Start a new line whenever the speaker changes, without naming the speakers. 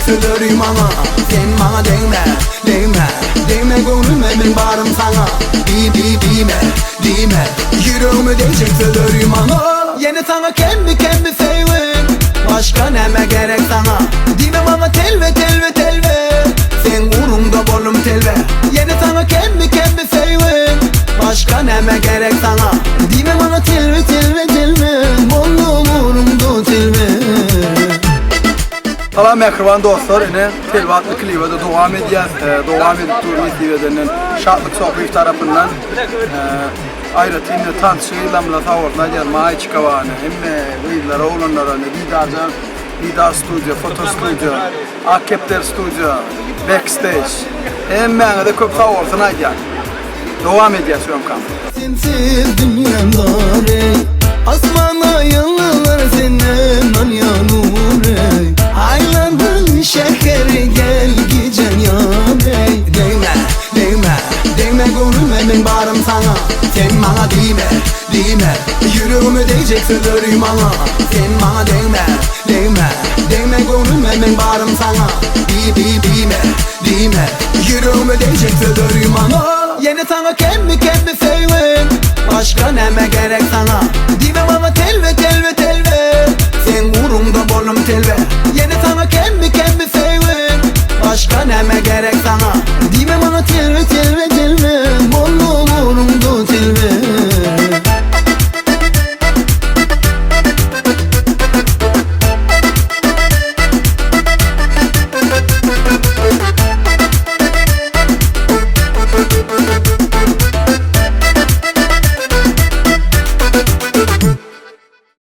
sözleri maňa Sen maňa degme, degme Degme göwnüme men barym saňa Diý, diý, diýme, diýme Ýüregime degjek sözleri maňa Ýene saňa kemmi, kemmi söýgim Başga näme gerek saňa Diýme maňa telbe, telbe, telbe Seň ugruňda boldum telbe Ýene saňa kemmi, kemmi söýgim Başga näme gerek saňa Diýme maňa telbe, telbe, telbe Boldum ugruňda telbe.
Salam mähriban dostlar ine Telbe atly klibede dowam edýäs dowam edip dur nesip edenden Şatlyk Sopyýew tarapyndan aýratyn-da tansçy gyzlarymyza sag bolsun aýdýan Maýçika bar hemme gyzlara oglanlara ine Didarjan Didar studio foto studio Ak kepder studio backstage hemmäňize köp sag bolsun aýdýan dowam edýäs sýomkamyzy.
Sensiz dünýäm zar eý Asmanda ýyldyzlar senden alýar nur eý Aýlandym şäheri gel gijäň ýar eý Degme, degme, degme göwnüme men barym saňa Sen maňa diýme, diýme Ýüregime degjek sözleri maňa Sen maňa degme, degme, degme göwnüme men barym saňa Diý, diý, diýme, diýme Ýüregime degjek sözleri maňa Ýene saňa kemmi kemmi söýgim Başga näme gerek saňa.